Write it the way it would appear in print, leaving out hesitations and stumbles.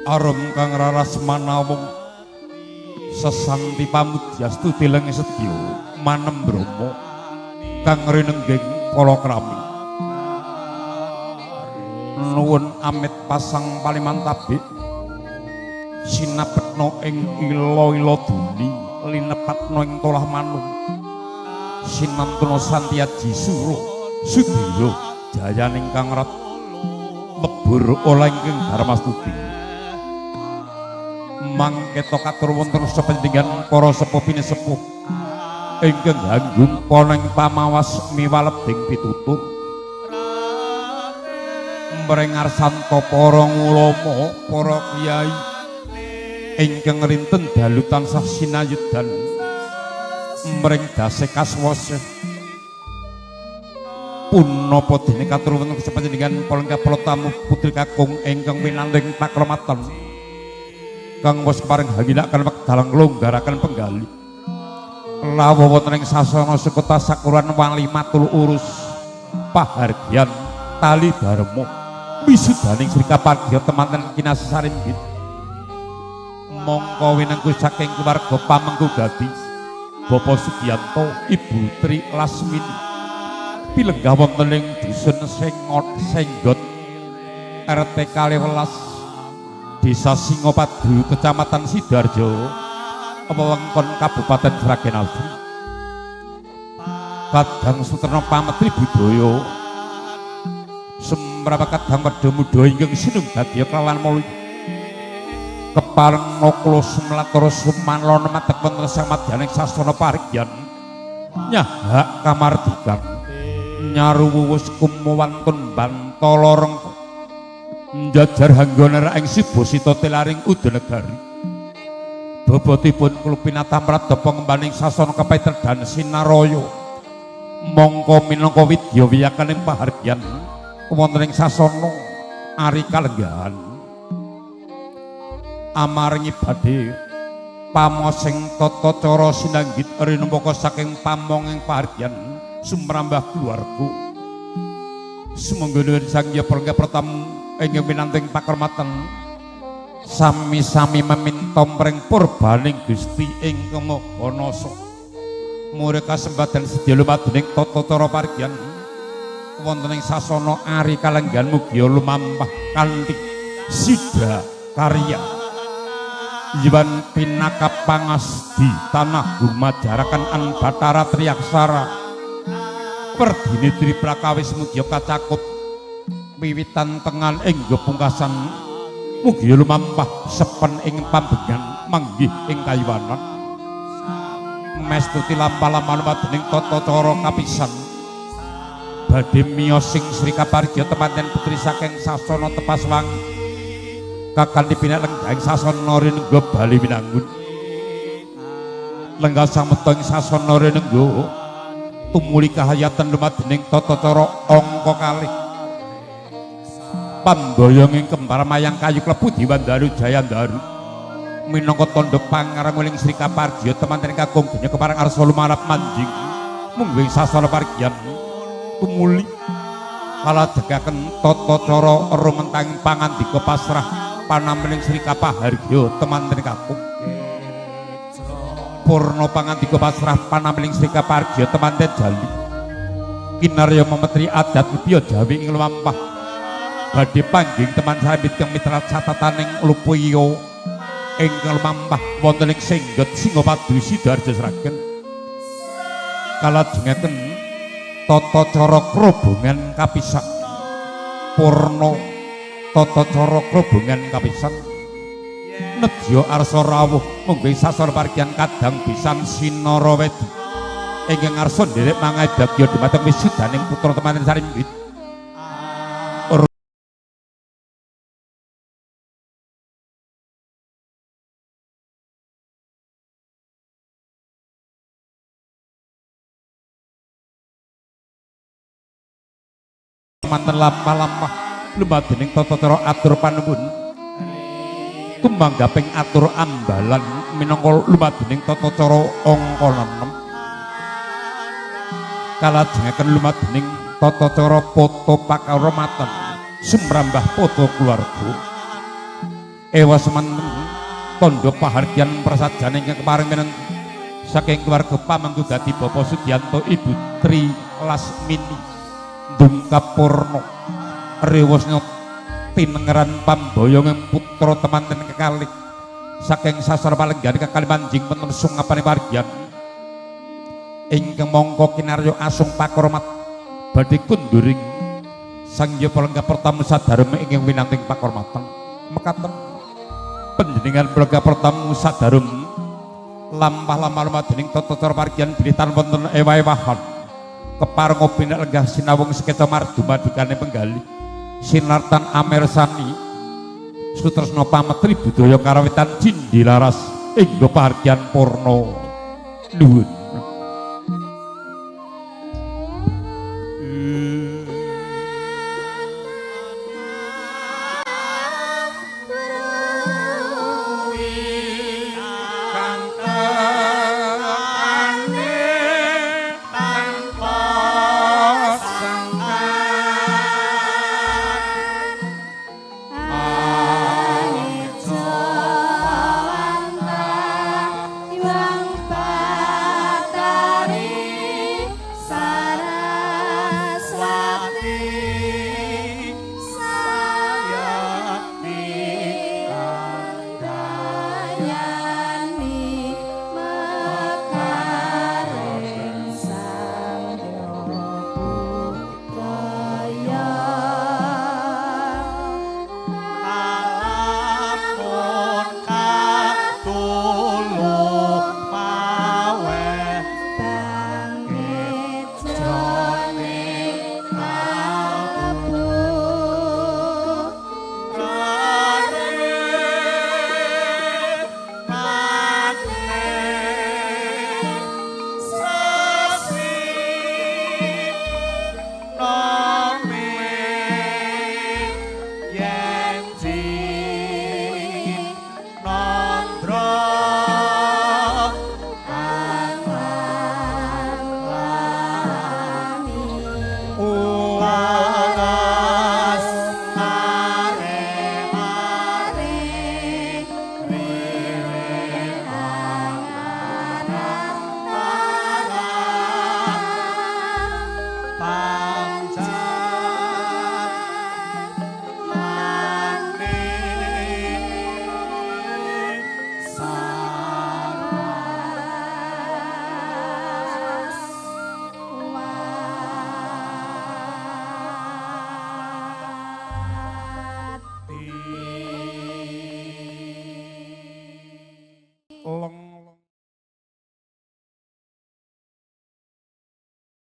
Arum kang raras manawung sesanti pamudyastu tileng sedya manem brama kang rinengging palakrami. Nuwun amit pasang paliman tabik sinapetna ing ila-ila duni linepatna ing tolah manung sinantuna santiaji sura sudira jayaning kang rat lebur oleh ingkang dharmastuti. Mangketa katur wonten sapanjenengan para sepuh pinesepuh ingkang hanggung poneng pamawas miwalebing pitutur mring ngarsanta para ulama para kiai ingkang rinten dalu tansah sinayudan mring dase kaswasa. Punapa dene katur wonten sapanjenengan para tamu putri kakung ingkang winanting pakromatan kang wis kepareng hanginaken wekdal nglonggaraken penggalih lawuh wonten ing sasana sekota sakuran wali matul urus pahargyan tali dharma wisudaning Sri Kapargya temanten kinasih sarimbit. Mongko winengku saking keluarga pamengku gadi Bapak Sugianto Ibu Tri Lasmini pilenggah wonten ing dusun Sengot Senggot RT 12 Desa Singopadu Kecamatan Sidoarjo wewengkon Kabupaten Sragen Asri. Kadang suterna pametri budaya semrapa kadang wedha muda ingkang sinunggadiya kelawan mulya kepareng nakula sumlatura sumanlana madeg wonten sang madyaning sasana parigyan nyahak kamardikan nyaruwuwus kumawantun bantala rengka njajar hanggone ing sibosita telaring udanegari. Bobotipun kula pinatamrat pengembaning sasana kepaiter dan sinaraya mongko minangka widya wiyakaning pahargyan wonten ing sasana ari kalenggahan. Amaringi badhe pamosing tata cara sinanggit rinumaka saking pamonging pahargyan sumrambah keluarga. Sumangga nuwun Sang Hyang Pertamu ingkang winanting pakrematan sami-sami meminta mring purbaning Gusti ingkang Maha Nasa. Murid kasembadan sedya lumadening tata cara parigyan wonten ing sasana ari kalenggahan mugia lumampah kanthi sida karya. Yuwan pinaka pangasdi tanah gumajarakan an Bathara Triaksara werdine triprakawis mugia kacakup wiwitan tengan ing pungkasan mugi lumampah sepen ing pambengan manggih ing kayuwanan. Mestuti lampah-lampah lumadening tata cara kapisan badhe miyos sing Sri Kaparja temanten putri saking sasana Tepas Wangi kakanthi pinak lenggahing sasana rinengga Bali Winangun. Lenggah sameta ing sasana rinengga tumuli kahayatan lumadening tata cara angka kalih pamboyong ing kembar mayang kayu klebu Dewandaru Jayandaru minangka tandha pangaranguling Sri Kaparja temanten kakung donya kepareng arsa lumarap manjing mungguing sasana parigyan tumuli kaladegaken tata cara rumentang pangandika pasrah panampiling Sri Kapahargya temanten kakung. Purna pangandika pasrah panampiling Sri Kaparja temanten jali kinarya memetri adat budaya Jawi ing lumampah badhe panggih teman sambit kang mitra catataning lupuya ingkang lumampah wonten ing Senggot Singopadu Sidoarjo Sragen. Kalajengaken tata cara krobongan kapisan purna tata cara krobongan kapisan nedya arsa rawuh mungguh sasana parigyan kadang bisan sinarawedi ingkang ngarsa nderek mangabagya dumateng wisudaning putra temanten sarimbit. Manten lampah-lampah lumadening tata cara atur panuwun tumanggaping atur ambalan minangka lumadening tata cara angka 6 kalajengaken lumadening Tata cara foto pakaromatan sumrambah foto keluarga. Ewa semanten tondo pahargyan prasajan ingkang kepareng mineng saking keluarga pamangku dadi Bapak Sugianto, Ibu Tri Lasmini Dungkapurna rewosnya tinengeran pamboyong putra temanten kekalih saking sasar palenggan kekalih manjing wonten sungapane pargyan ingkang mongko kinarya asung pakromat badhe kunduring Sang Hyang Palenggah Pertamu sadarma ingkang winanting pakormatan. Mekaten panjenengan Palenggah Pertamu sadarum lampah lampah lumadening tata cara pargyan bilih tan wonten ewah-ewahan kepareng pinak lenggah sinawung sekeca mardu madukane penggalih sinartan amersani sutresna pametri budaya karawitan cindhi laras inggo pahargyan purna. Nuwun.